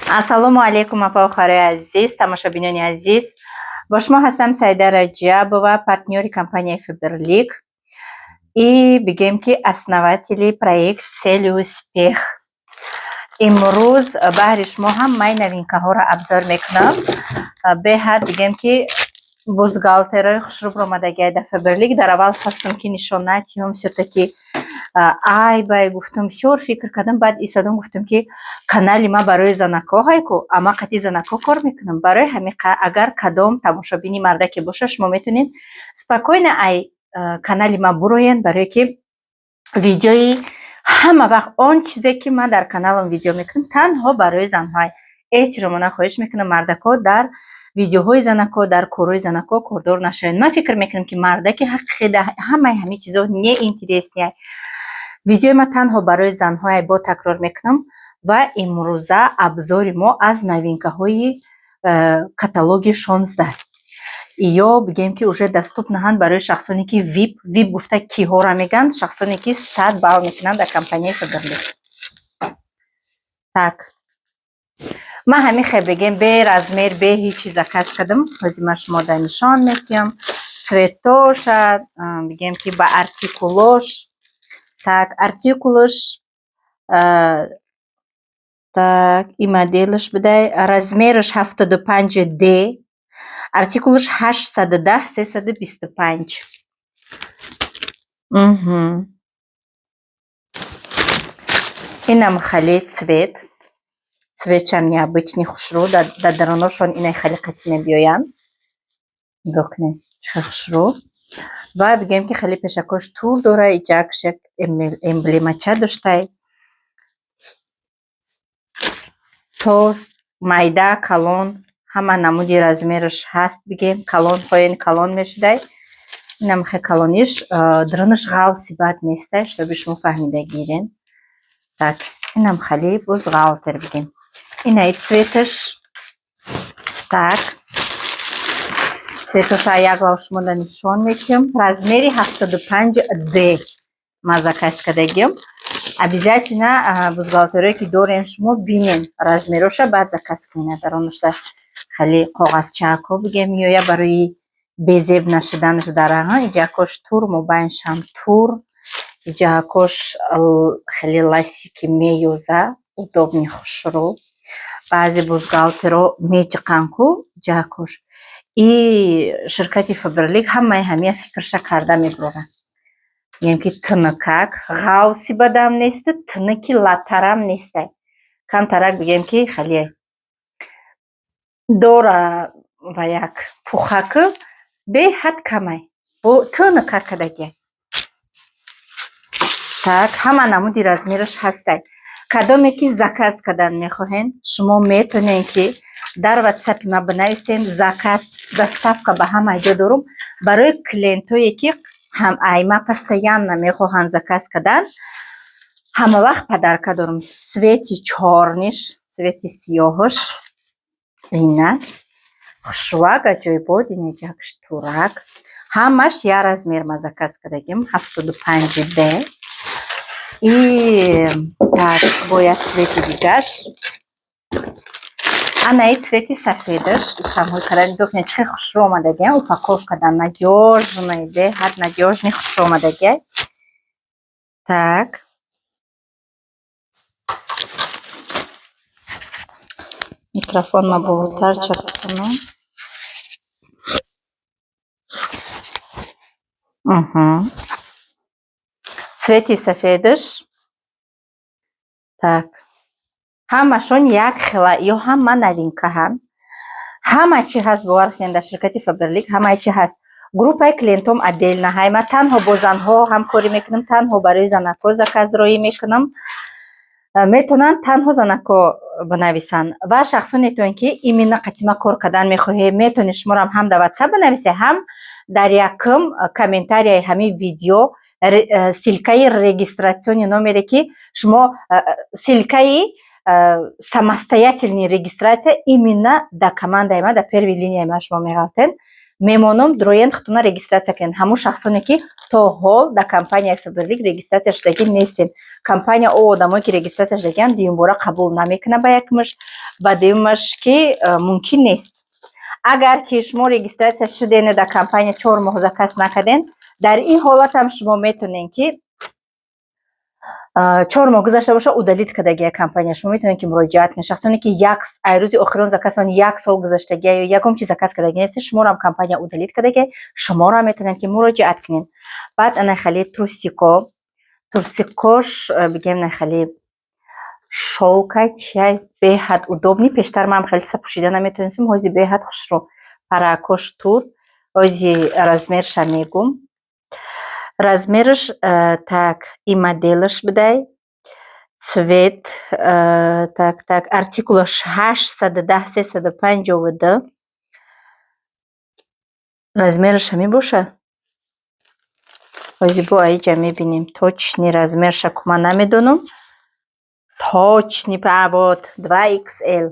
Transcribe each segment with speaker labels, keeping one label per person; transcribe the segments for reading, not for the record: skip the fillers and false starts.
Speaker 1: Ассалому алайкум, апа, хоҳарои азиз, тамошобинони азиз. Бо шумо ҳастам Саида Раҷабова, партнёри компанияи Фаберлик и, бигем ки, основатели проект «Цель успех». Имрӯз баҳри шумо ҳамаи новинкаҳоро обзор мекунам. Беҳад, бигем ки, бюстгальтерои хушрӯ омадагиай дар Фаберлик. Дар аввал хостам, ки нишон натиҳам, всё-таки ай бай гуфтам, бисёр фикр кардам, баъд истодам, гуфтам, ки канали ма барои занако ҳайку, ама қати занако кор мекунам. Барои ҳамин, агар кадом тамошобини мардаке боша, шумо метавонед спокойно ай канали ма буроен, барое ки видеои ҳама вақт, он чизе ки ман дар каналам видео мекунам, танҳо барои занҳоай. Эҳтиромона хоҳиш мекунам, мардако дар видеоҳои занако, дар корҳои занако кордор нашавед. Ман фикр мекунам, ки мардаки ҳақиқӣ ҳамаи ҳамин чизо неинтересный. Видеои ман танҳо барои занҳое, бо такрор мекунам. Ва имрӯза обзори мо аз новинкаҳои каталоги 16 ё, бигем ки, уже доступны ҳанд барои шахсоне ки вип. Вип гуфта киҳоро мегӯянд? Шахсоне ки 100 балл мекунанд дар компанияи Фаберлик. Так, ман ҳамин хел, бигем, бе размер, бе ҳеҷ чиз заказ кардам. Ҳозир ман шумода нишон метиҳам цветоша, бигем ки, ба артикулош. Так, артикулаш, так, и моделаш будай, размераш 75 Д, артикулаш 810 325. Инам хеле цвет, цветшам необычный, хушрӯ. Дар даруношон инай хеле қатӣ мебиёянд. Нигоҳ кунед, чӣ хел хушрӯ. Ва, бигем ки, хеле пешакош тур дора, иҷакш як эмблемача доштай. То майда, калон, ҳама намуди размераш ҳаст. Бигем, калон хоҳен, калон мешудай. Инам хе калониш, дарунаш ғафси бад нестай, чтобы шумо фаҳмида гирен. Так, инам хали бюстгальтер, бигем, инаи цветаш. Так, цветоша як бор шумода нишон метиҳам. Размери 75 Д ман заказ кардагиам. Обязательно бюстгальтерое ки дорен, шумо бинен размероша, баъд заказ кунед. Дарунашда хеле коғазчаако, бигем, меояд барои безеб нашуданаш. Дараҳа иҷакош тур, мобайншам тур, иҷакош хеле ластики меюза, удобный, хушрӯ. Баъзе бюстгальтеро меҷиқанд ку иҷакош. И ширкати Фаберлик ҳамаи ҳамия фикрша карда мебурад. Мегӯям ки, тунукак, ғафси бадам несту, тунуки латтарам нестай. Камтарак, бигем ки, хеле дора ва як пухаку беҳад камай, тунукак кардагиай. Так, ҳама намуди размераш ҳастай. Кадоме ки заказ кардан мехоҳен, шумо метонен ки дар Ватсапи ман бинависен заказ. Доставка ба ҳама ҷо дорум. Барои клиентое ки ҳам айма постоянно мехоҳанд заказ кардан, ҳама вақт подарка дорум. Цвети чёрныйш, цвети сиёҳаш ина хушрӯак, аҷоибот. Инаҷакш турак, ҳамаш як размер ма заказ кардагим, 75 Д. И так, бояд цвети дигаш, анаи цвети сафедаш, ишамҳои кара. Нигоҳ кунед, чӣ хел хушрӯ омадагиам. Упаковка да надёжный, беҳад надёжный, хушрӯ омадагиай. Так, микрофон ма болотар часпонам. Цвети сафедаш. Так, ҳамашон як хела ё ҳама новинкаҳанд. Ҳама чӣ ҳаст, бовар кунед, дар ширкати Фаберлик ҳамаи чӣ ҳаст. Группаи клиентом отдельно ҳай. Ман танҳо бо занҳо ҳамкорӣ мекунам, танҳо барои занако заказ роӣ мекунам. Метавонанд танҳо занако бинависанд. Ва шахсонетон ки именно қатима кор кардан мехоҳед, метавонед шуморам ҳам дар Ватсап бинависед, ҳам дар якум комментарияи ҳамин видео ссылкаи регистрационный номере ки шумо, ссылкаи самостоятельный регистрация именно дар командаи ман, дар первый линияи ман шумо меғалтен. Мемонам, дроен, худтона регистрация кунед. Ҳамун шахсоне, ки то ҳол дар компанияи Фаберлик регистрация шудагӣ нестед. Компания о одамое, ки регистрация шудагианд, дуюмбора қабул намекунад ба якумаш, ба дуюмаш ки мумкин нест. Агар ки шумо регистрация шудене, дар компания 4 моҳ заказ накарден, дар ин ҳолатам шумо метонед, ки 4 моҳ гузашта боша, удалить кардагия компания, шумо метавонед, ки муроҷиат кунед. Шахсоне, ки як ай рӯзи охирон заказтон як сол гузаштагия ё ягон чиз заказ кардагӣ нестед, шуморо компания удалить кардагия, шуморо метавонед, ки муроҷиат кунед. Баъд ана хеле трусико, трусикош бигем, на хеле шёлка чиай, беҳад удобный. Пештар ман хеле чиза пӯшида наметавонистам, ҳози беҳад хушрӯ. Паракош тур, ҳози размерша мегум. Размераш так, и моделаш бидай, цвет так, артикулаш 810 352. Размераш ҳамин боша. Ҳози бо аиҷа мебинем точный размерша, ку ман намедонам точный. Вот, 2XL,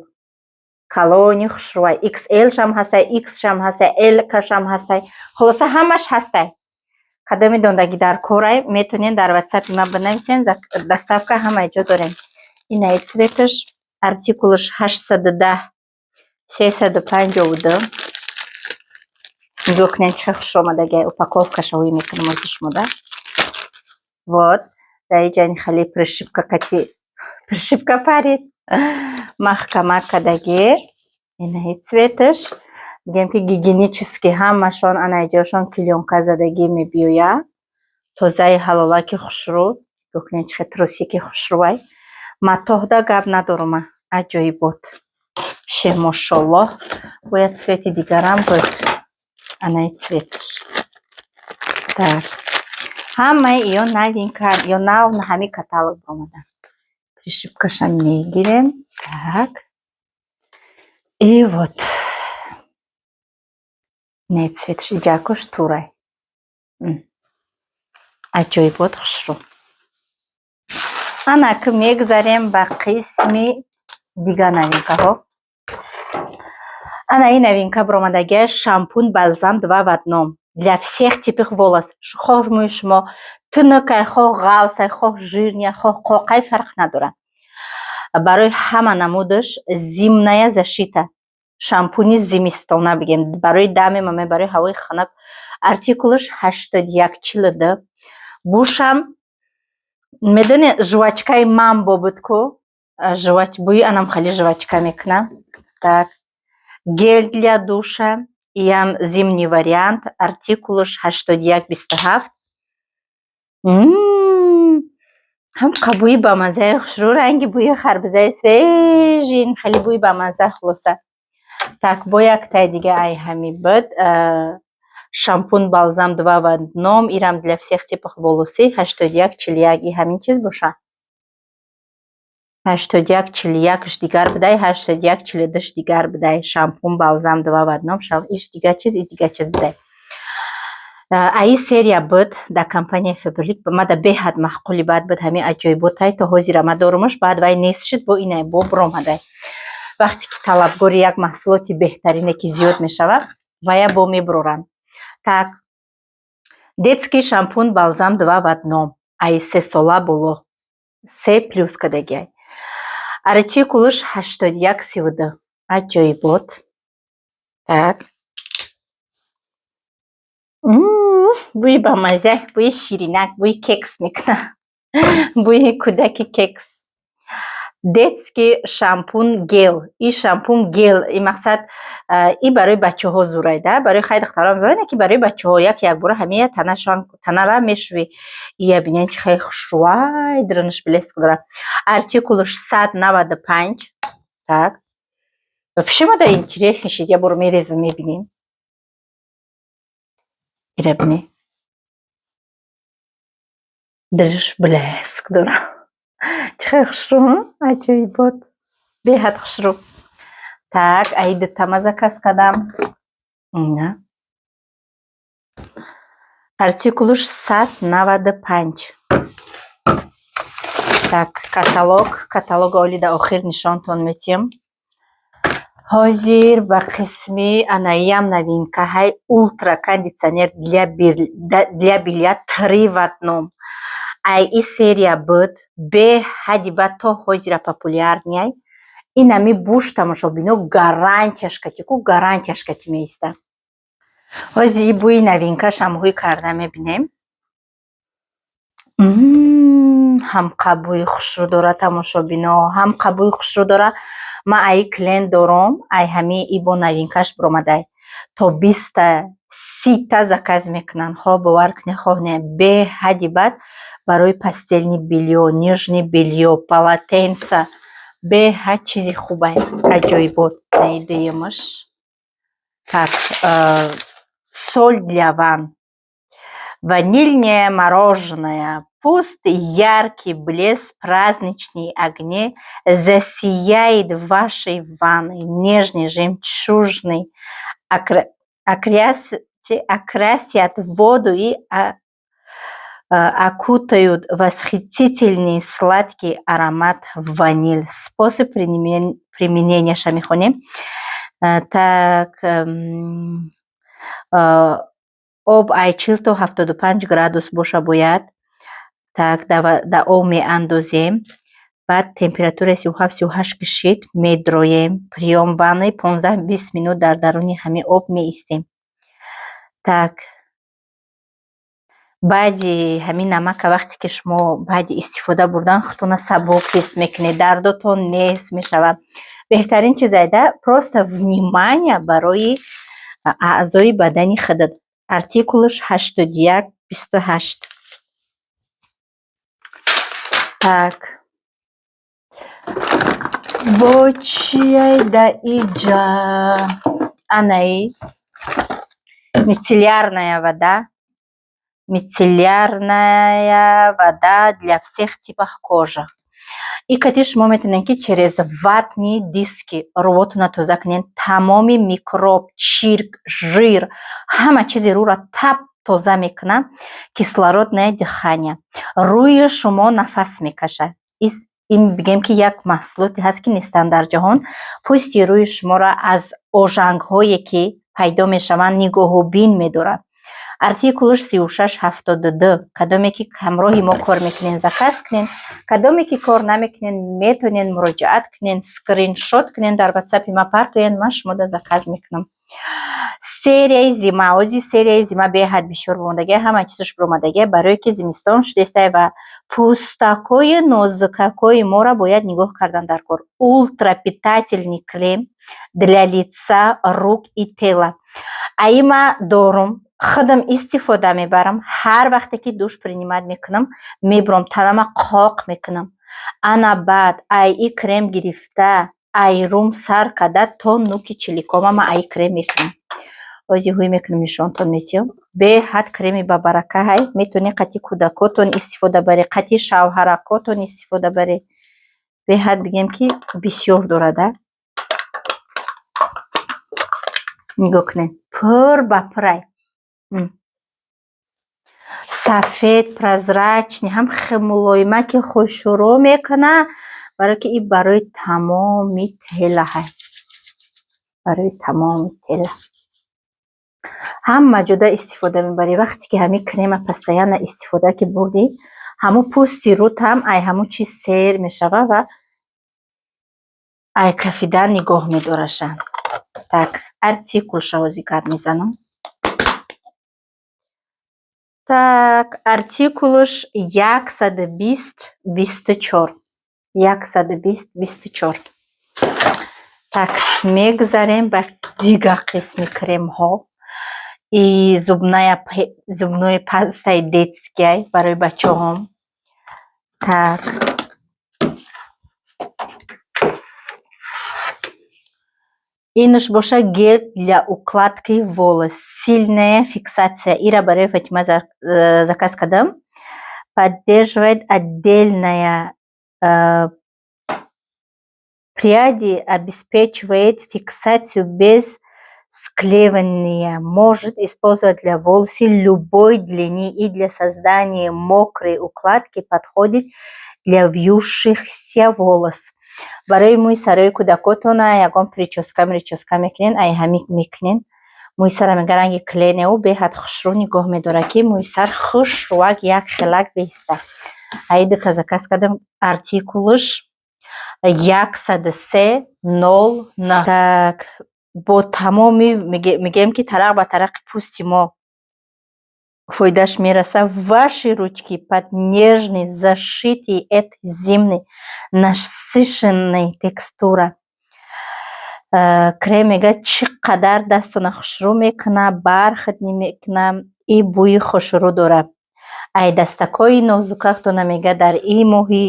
Speaker 1: калони хушрӯай. XL шам ҳастай, X шам ҳастай, L кашам ҳастай, хулоса, ҳамаш ҳастай. Кадоми дондагӣ дар корай, метавонед дар ватсапи ман бинависен, доставка ҳамаи ҷо дорем. Инаи цветаш, артикулаш 810 352. Нигоҳ кунед, чӣ хуш омадагиай. Упаковкаша ҳуй мекунам ози шумода. Вот дар иҷа хеле пришивка кати, пришивка парид, маҳкама кардагӣ. Инаи цветаш, мегӯем, ки гигиенический ҳамашон, ана иҷошон клеёнка задагӣ мебиёяд, тозаи ҳалолаки хушрӯ. Нигоҳ кунед, чӣ хел трусики хушрӯай. Матоҳда гап надорум, аҷоибот ше, мошоллоҳ. Бояд цвети дигарам буд. Анаи цветаш. Так, ҳамаи ё новинка, ё нав ҳамин каталог омадан. Пришивкаша мегирем. Так, и вот не цветаш, иҷакош турай, аҷоибот, хушрӯ. Ана ки мегзарем ба қисми дигар новинкаҳо. Ана ин новинка баромадагия: шампунь бальзам два в одном для всех типов волос. Хоҳ мӯи шумо тунукай, хоҳ ғафсай, хоҳ жирный, хоҳ қоқай, фарқ надорад. Барои ҳама намудаш зимняя защита, шампуни зимистона бигем, барои дами маме, барои ҳавои хунук. Артикулаш 8142. Бушам медоне, жвачкаи Мамбо буд ку, бӯи анам хеле жвачка мекунам. Так, гель для душа, иам зимний вариант, артикулаш 8127. Ҳам бӯи бамаззаи хушрӯ, ранги бӯи харбузаи свежий, хеле бӯи бамазза, хулоса. Так, бо яктаи дига ай ҳами буд шампунь бальзам два в одном, ирам для всех типов волосы, 8141. И ҳамин чиз боша, 8141-ш дигар будай, 8142-ш дигар будай. Шампунь бальзам два в одном, иш дигар чиз, и дигар чиз будай. Аи серия буд дар компанияи Фаберлик, мада беҳад маъқули бад буд. Ҳамин аҷоиботай то ҳозира ма дорумаш. Баъд вай нест шуд, бо ина бо биромадай. Вақте ки талабгори як маҳсулоти беҳтарине ки зиёд мешавад, вая бо мебуроранд. Так, детский шампунь бальзам два в одном, ай 3 сола боло, 3+ кадагиай, артикулаш 8132. Аҷоибот. Так, бӯи бамазза, бӯи ширинак, бӯи кекс мекунад, бӯи кӯдаки кекс. Детский шампунь гель, и шампунь гель, и мақсад, и барои бачаҳо зурай да, барои хай духтарон зурай, не ки барои бачаҳо. Як якбора ҳамия танашон, танара мешӯӣ. Ия бинед, чӣ хеле хушрӯай, дарунаш блеск дорад. Артикулаш 195. Так, вообще мада интересный шид, я бор мерезам, мебинем. Ира бинед, дараш блеск дорад, чӣ хеле хушрӯ, аҷоибот, беҳад хушрӯ. Так, аи дутама заказ кардам. Ина артикулаш 195. Так, каталог, каталога оли дар охир нишонтон метиҳам. Ҳозир ба қисми анаиам новинкаҳай, ультра кондитсионер для белья три в одном. Ай и серия буд, беҳади бад, то ҳозира популярный. Инами буш, тамошобино, гарантияш кати ку, гарантияш кати меистад. Ҳозир и бӯи новинкашам ҳуй карда мебинем. Ҳамқа бӯи хушрӯ дорад, тамошобино, ҳамқа бӯи хушрӯ дорад. Ман аи клиент дорум, ай ҳами и бо новинкаш биромадай. То 20-та, 30-та заказ мекунанд. Хоҳ бовар кунед, хоҳ не. Беҳади бад барои постельный бельё, нижний бельё, полотенца. Беҳад чизи хубай, аҷоибот. Дуюмаш. Так, соль для ванн. Ванильное мороженое. Пусть яркий блеск праздничных огней засияет в вашей ванной. Нежный, жемчужный окрасят воду и окутают восхитительный сладкий аромат ваниль. Способ применения ша мехонем. Так, об ай 40 то 75 градус боша бояд. Так, да об меандозем. Баъд температураи 37-38 кишид, медроем. Приём ванны 15-20 минут дар даруни ҳамин об меистем. Так, баъди ҳамин намака, вақте ки шумо баъди истифода бурдан худтонро сабук ҳис мекунед, дардотон нест мешавад. Беҳтарин чиз айда просто внимание барои аъзои бадани худат. Артикулаш 8128. Так, бо чиай да иҷа? Анаи мицеллярная вода. Мицеллярная вода для всех типов кожи. И кати шумо метавонед, ки через ватные диски рӯвотонро тоза кунед. Тамоми микроб, чирк, жир, ҳама чизи рӯро тап тоза мекунад. Кислородное дыхание. Рӯи шумо нафас мекашад. Ин бигем, ки як маҳсулоте ҳаст, ки нестанд дар ҷаҳон. Пӯсти рӯи шуморо аз ожангҳое, ки пайдо мешаванд, нигоҳубин медорад. Артикулаш 3672. Кадоме ки ҳамроҳи мо кор мекунед, заказ кунед. Кадоме ки кор намекунед, метавонед муроҷиат кунед, скриншот кунед, дар ватсапи ма партоед, ман шумода заказ мекунам. Серияи зима, ози серияи зима беҳад бисёр бомондагия, ҳама чизаш биромадагия, барое ки зимистон шудестай ва пӯстакҳои нозукакҳои моро бояд нигоҳ кардан дар кор. Ультрапитательный крем для лица, рук и тела. Аима дорум, худам истифода мебарам. Ҳар вақте ки душ принимать мекунам, мебурам, танама қоқ мекунам. Ана баъд ай и крем гирифта, ай рум сар карда то нуки чиликома ман ай крем мекунам. Ози ҳуй мекунам, нишонтон метиҳам. Беҳад креми бабарака ҳай. Метавонед қати кӯдакотон истифода баред, қати шавҳаракотон истифода баред. Беҳад бигем, ки бисёр дорада. Нигоҳ кунед, пур ба пурай. Сафед, прозрачный, ҳам хел мулоима, ки хушрӯ мекунад, барое ки ин барои тамоми тела ҳай. Барои тамоми тела. Ҳама ҷода истифода мебарӣ. Вақте ки ҳамин крема постоянно истифода ки бурдӣ, ҳамун пӯсти рӯтам ай ҳамун чиз сер мешава ва ай кафидан нигоҳ медораша. Так, артикулша ҳозир гап мезанам. Так, артикулаш 120 24. 120 24. Так, мегузарем ба дигар қисми кремҳо. И зубной пастаи детская барои бачаҳом. Так. Инаш боша гель для укладки волос. Сильная фиксация. Ира барои Фатима заказ кардам. Поддерживает отдельная пряди, обеспечивает фиксацию без склеивания. Может использовать для волосы любой длины и для создания мокрой укладки, подходит для вьющихся волос. Барои мӯи сарои кӯдакотона ягон прическа мрическа мекунен, ай ҳамин мекунен. Мӯи сара мега ранги кленеу беҳад хушрӯ нигоҳ медорад, ки мӯи сар хушрӯак як хелак беиста. Аи дута заказ кардам, артикулаш 103 09. Так, бо тамоми мегӯем, ки тарақ ба тарақи пӯсти мо фоидааш мераса. Ваши ручки под нежной защитой этой зимней насыщенной текстура. Крем мега чӣ қадар дастона хушрӯ мекунад, бархатный мекунад и бӯи хушрӯ дорад. Ай дастакҳои нозукактона мега дар ин моҳи,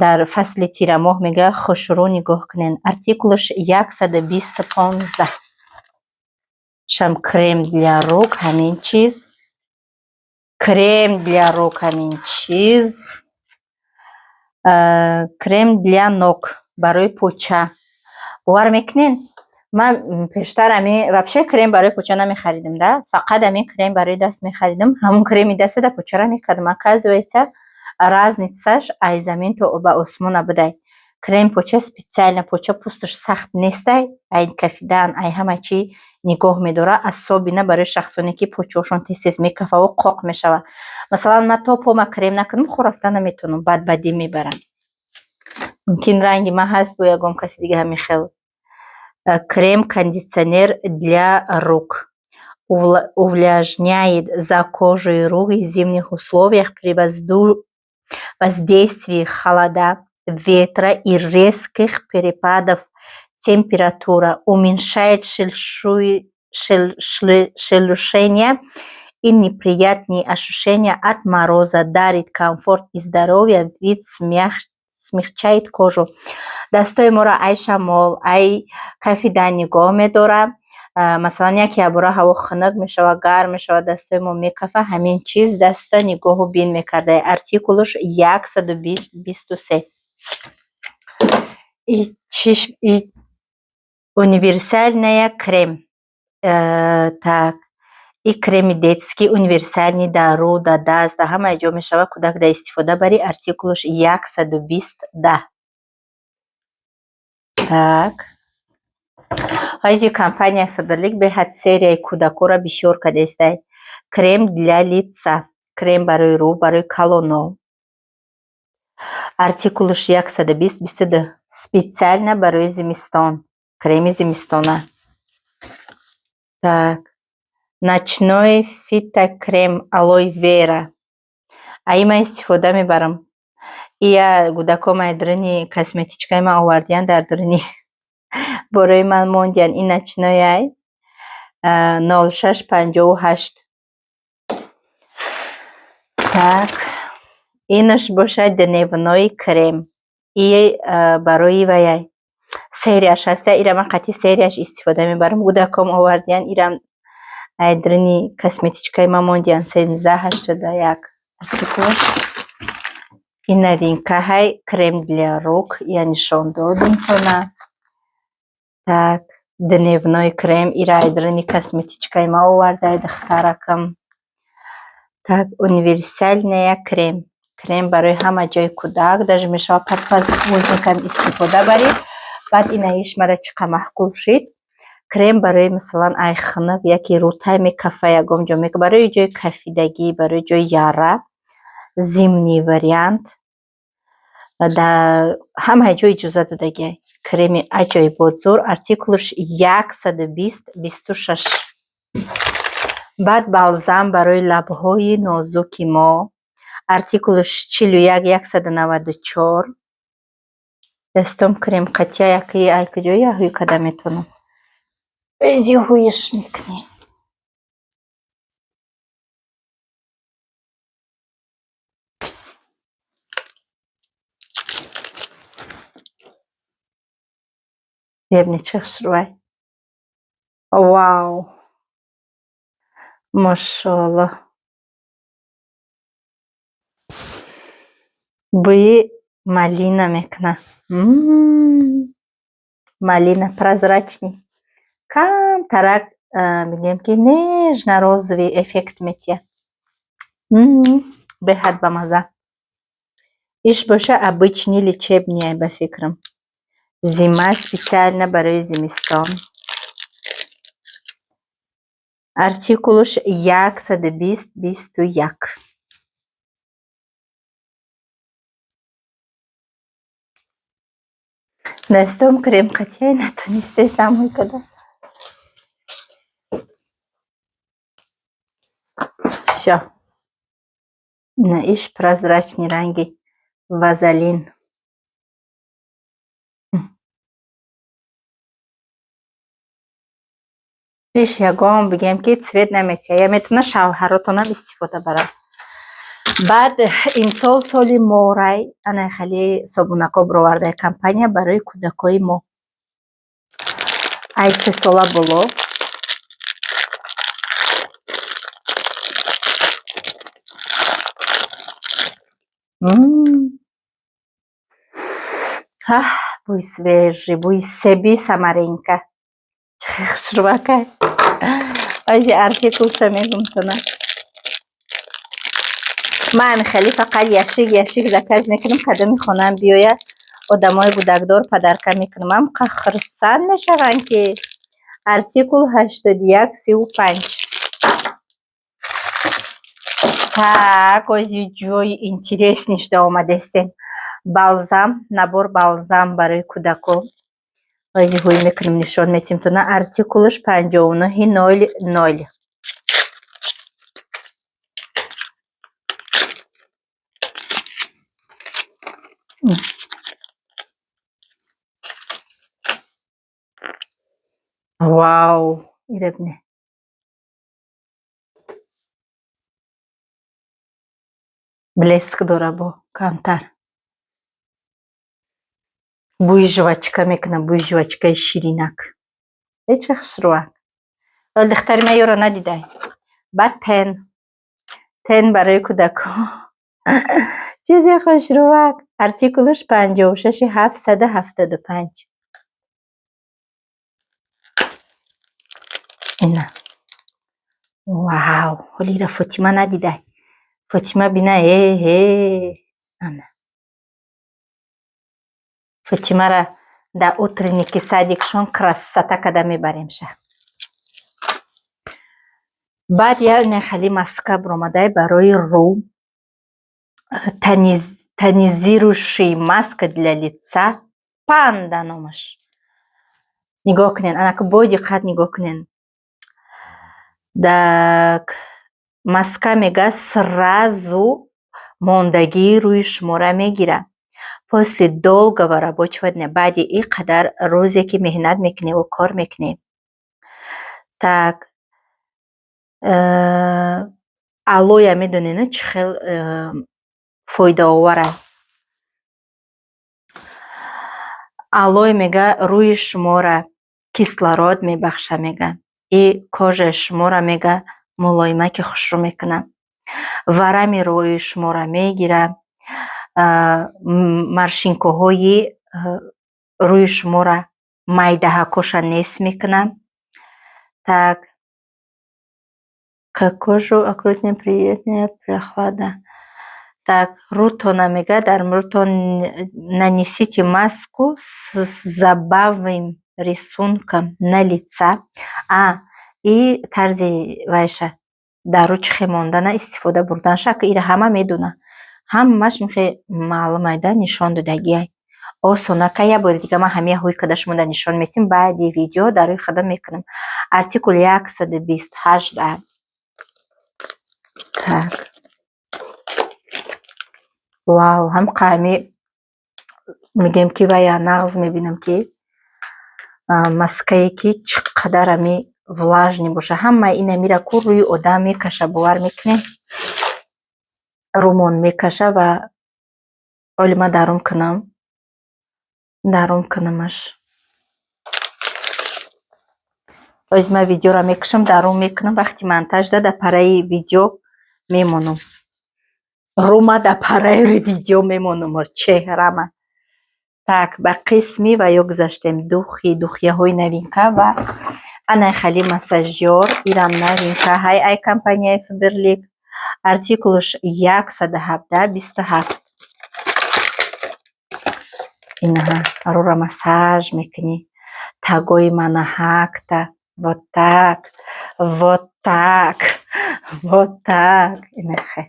Speaker 1: дар фасли тирамоҳ мега хушрӯ нигоҳ кунед. Артикулаш 120 15. Шам крем для рук ҳамин чиз. Крем для рук ҳамин чиз. Крем для ног барои поча. Бовар мекунед? Ман пештар ами вообще крем барои поча намехаридам да, фақат ҳамин крем барои даст мехаридам. Ҳамон креми даста дар почара мекардам. Оказывается, разницаш ай замин то ба осмона будай. Креми поча специально поча пӯсташ сахт нестай, ай кафидан, ай ҳама чӣ нигоҳ медорад, особенно барои шахсоне, ки почаҳошон тез тез мекафаву қоқ мешавад. Масалан, ман то пома крем накунам, хор рафта наметавонам, бадбадӣ мебарам. Мумкин, ранги ман ҳаст, бо ягон каси дига ҳамин хел. Крем кондиционер для рук. Увлажняет за кожей рук в зимних условиях при воздействии холода, ветра и резких перепадов температура, уменьшает шелушение и неприятные ощущения от мороза, дарит комфорт и здоровье, вид, смягчает кожу. Дастои моро ай шамол, ай кафидан нигоҳ медорад. Масалан, яке ябора ҳаво хунук мешавад, гарм мешавад, дастои мо мекафа, ҳамин чиз даста нигоҳу бин мекарда. Артикулаш 120 23. И универсальная крем. Так, и креми детский универсальный дар рӯ, дар даст, дар ҳамаи ҷо мешавад кӯдак дар истифода барӣ. Артикулаш 120 10. Так. Ҳайзи компания Фаберлик беҳад серияи кӯдакҳоро бисёр кардааст. Крем для лица. Крем барои рӯ, барои калоно. Артикулаш 120 22. Специально барои зимистон. Креми зимистона. Так. Ночной фитокрем алоэ вера. Аи ман истифода мебарам. Ия кӯдакҳо ман даруни косметичкаи ман овардиянд, дар даруни борои ман мондиянд. Ин ночной ай 06 58. Так. Инаш бошад дневной крем. И барои ваяй серияш ҳаста. Ира ман қатъи серияш истифода мебарам. Кӯдакҳом овардиянд. Ирам ай даруни косметичкаи ман мондиянд. 13 81 артикулаш. Ин новинка ҳай крем для рук. Я нишон додем тона. Так, дневной крем. Ира ай даруни косметичкаи ман овардай духтаракам. Так, универсальная крем. Крем барои ҳама ҷои кӯдак. Даже мешавад под подгузникам истифода барӣ. Баъд инаиш мара чӣ қадр маъқул шид. Крем барои, масалан, ай хунук яке рӯтай мекафа, ягон ҷо барои ҷои кафидагӣ, барои ҷои яра. Зимний вариант. Дар ҳамаи ҷо иҷозат додагиай. Креми аҷоибот зур. Артикулаш 120 26. Баъд балзам барои лабҳои нозуки мо. Артикулаш 41194. Дастом крем қатия яки ай куҷо яҳӯй карда метавонам. Эзи ҳӯиш мекунем. Бебинед, чӣ хушрӯай. Вау! Мошоаллоҳ. Бӯи малина мекунад. Малина прозрачный. Камтарак, мегӯем, ки нежно розовый эффект метиҳад. Беҳад бамазза. Иш боша обычный лечебный, ба фикрам. Зима, специально барои зимистон. Артикулуш 120 21. Дастом крем қатия натонистестам ҳуй када. Всё. Ина иш прозрачный, ранги вазелин. Иш ягон, бигем ки, цвет наметиҳад. Я метавонад шавҳаротонам истифода барад. Баъд имсол соли морай, ана хеле собунакҳо бировардаи компания барои кӯдакҳои мо. Ай 3 сола боло. Аҳ, бӯи свежий, бӯи себи самаренка. Чӣ хел хушрӯакай. Ози артикулша мегум тона. Ман хеле фақат ящик ящик заказ мекунам, кадоми хонаам биёяд, одамои гудакдор подарка мекунам. Ҳам хурсанд мешаванд ки. Артикул 81 35. Так, ози ҷои интересный шуда омадестем. Балзам, набор балзам барои кӯдако. Ози ҳуй мекунем, нишон метиҳем тона. Артикулаш 59 00. Вау, ира бинед. Блеск дора бо камтар. Бӯи жвачка мекунад, бӯи жвачкаи ширинак. Э, чӣ хушрӯак. Ҳоли духтари ман ёро надидай. Баъд тен. Тен барои кӯдакҳо. Чизе хушрӯак. Артикулаш 56775. Ина. Вау, ҳоли ира Фотима надидай. Фотима бина, э ҳе. Ана. Фотимара дар утренники садикшон красота када мебаремша. Баъд яне хеле маска биромадай барои рӯ. Тонизирующий маска для лица Панда номаш. Нигоҳ кунед, анака бо диққат нигоҳ кунед. Так, маска мега сразу мондагии рӯи шуморо мегирад. После долгого рабочего дня, баъди ин қадар рӯзе ки меҳнат мекуневу кор мекунем. Так, алоя медонед, чӣ хел фоидаоварай. Алоэ мега рӯи шуморо кислород мебахшад мега. И кожаи шуморо мега мулоимаки хушрӯ мекунад. Варами рӯи шуморо мегирад. Морщинкаҳои рӯи шуморо, майдаҳакоша нест мекунад. Так, кожу окружает приятная прохлада. Так, рӯтона мега, дар рӯтон нанесите маску с забавным рисунком на лица. А, и тарзи вайша дар рӯ чӣ хел мондана, истифода бурданша, ака ира ҳама медонад. Ҳамаш михе маълум айда, нишон додагиай. Осонака як бори дига ман ҳамия ҳуй када шумода нишон метиҳам, баъди видео дар рӯи худам мекунам. Артикул 120 18. Так. Вау, ҳам қами мегӯем ки вая нағз мебинам ки маскае ки чӣ қадар ами влажный боша. Ҳамаи ина мира ку рӯи одам мекаша, бовар мекунед? Рӯмон мекаша ва оли ман дарум кунам. Дарум кунамаш. Ози ман видеоро мекушам, дарум мекунам, вақти монтажда дар параи видео мемонам. Рӯма дар параи видео мемонам, чеҳрама. Так, ба қисми ва ё гузаштем духи, духияҳои новинка ва ана хали массажёр, ирам новинка ҳай ай компанияи Фаберлик. Артикулаш 117 27. Инаҳа рӯра массаж мекунӣ. Тагои манаҳакта. Вот так, вот так, вот так. Инахе.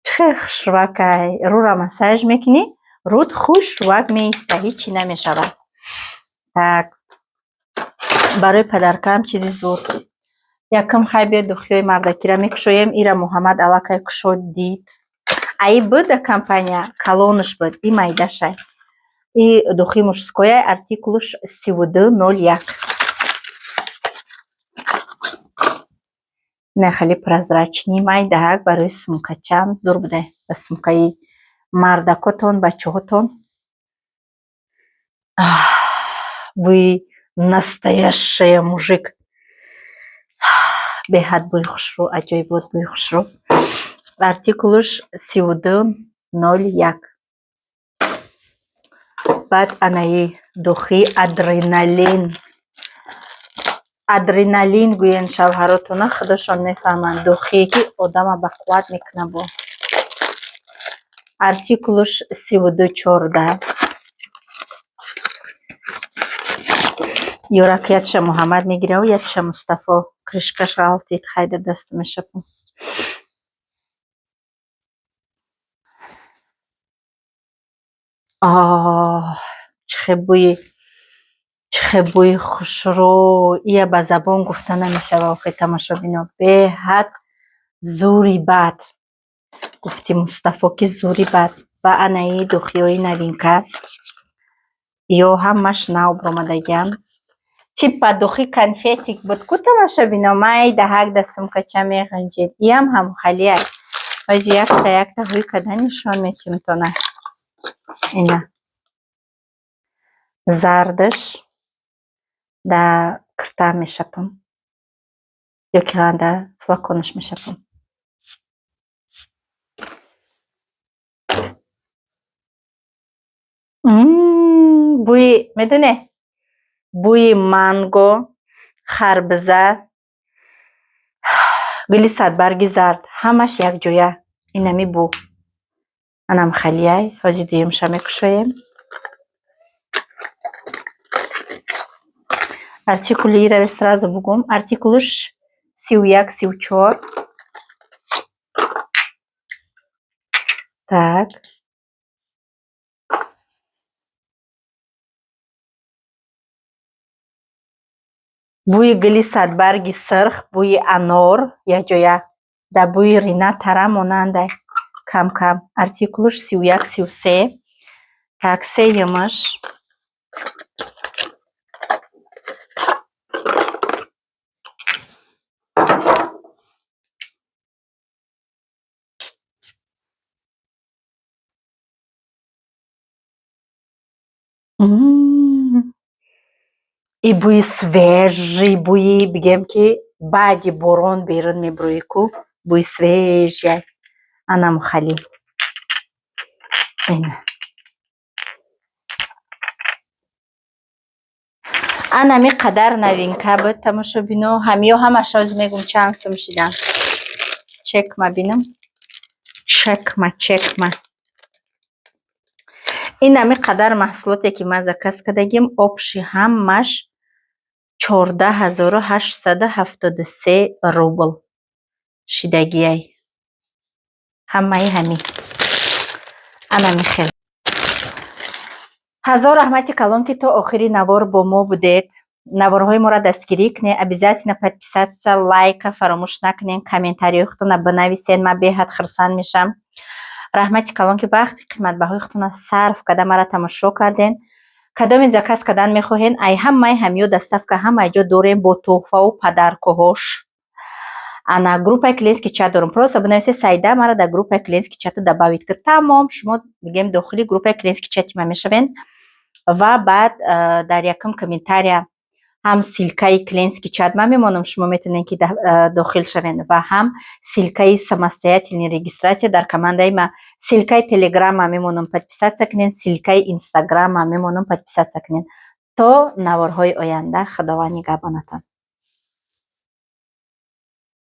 Speaker 1: Чӣ хел хушрӯакай. Рӯра массаж мекунӣ, рӯт хушрӯак меиста, ҳичи намешавад. Так. Барои подаркаам чизи зуд. Якум хай биё духиҳои мардакиро мекушоем. Ира Муҳаммад аллакай кушод, дид. Аи буд да компания, калонаш буд, и майдашай. И духи мужскояй, артикулаш 3201. Ина хеле прозрачный, майдаак барои сумкачам зур будай. Ба сумкаи мардакотон, бачаҳотон. Бӯи настоящая мужик. Беҳад бӯи хушрӯ, аҷоибот бӯи хушрӯ. Артикулаш 3201. Баъд анаи духи адреналин. Адреналин гӯянд шавҳаротона, худошон мефаҳманд. Духие ки одама бақувват мекунад бо. Артикулаш 3214. Ёрак ятша Муҳаммад мегираву ятша Мустафо. Крышкаш ғалтид, хайда даста мешапам. Оҳ, чӣ хел бӯи, чӣ хел бӯи хушрӯ. Ия ба забон гуфта намешава, охи тамошобино. Беҳад зури бад. Гуфти Мустафо ки зури бад. Ба анаи духиҳои новинка. Ё ҳамаш нав баромадагиам. Типа духи конфетик буд ку, тамошобино, майдаҳак да сумкача меғанҷед. Иам ҳамхалиай. Баъзи якта якта ҳӯй карда нишон метимтона. Ина. Зардаш да киртаам мешапам. Ё ки да флаконаш мешапам. Бӯи, медоне? Бӯи манго, харбиза, гули садбарги зард ҳамаш якҷоя. Инами бӯ. Анам халияй. Ҳози дуюмша мекушоем. Артикули ира сразу бугум. Артикулаш 3134. Так. Бӯи гули садбарги сирх, бӯи анор якҷоя. Да бӯи рина тара монандай. Кам-кам. Артикулаш 3133. Так, сеюмаш. И бӯи свежий, бӯи бигем ки баъди борон берун мебурӯӣ ку, бӯи свежий. Анам хали. Ина. Анами қадар новинка буд, тамошобино. Ҳамиё ҳамаш ҳозир мегум чанд сум шидан. Чекма бинам. Чекма, чекма. Ин ҳами қадар маҳсулоте ки ман заказ кардагим, общий ҳамаш 14 873 рубл шидагиай. Ҳамаи ҳамин. Анами хел. Ҳазор раҳмати калон, ки то охири навор бо мо будед. Наворҳои моро дастгирӣ кунед, обязательно подписаться, лайка фаромӯш накунед, комментариҳои худтонро бинависед, ман беҳад хурсанд мешавам. Раҳмати калон, ки вақти қиматбаҳои худтонро сарф карда маро тамошо карден. Кадоме заказ кардан мехоҳед, ай ҳамаи ҳамиё доставка ҳамаи ҷо дорем бо тӯҳфаву подаркоҳош. Ана группаи клиентский чат дорум. Просто бинависед: «Саида, маро дар группаи клиентский чата добавить кун». Тамом, шумо мегӯем дохили группаи клиентский чати ман мешавед ва баъд дар якум комментария ҳам ссылкаи клиентский чат ман мемонам, шумо метавонед ки дохил шавед, ва ҳам ссылкаи самостоятельный регистрация дар командаи ма, ссылкаи телеграмма мемонам, подписаться кунед, ссылкаи инстаграмма мемонам, подписаться кунед. То наворҳои оянда, Худованд нигаҳбонатон.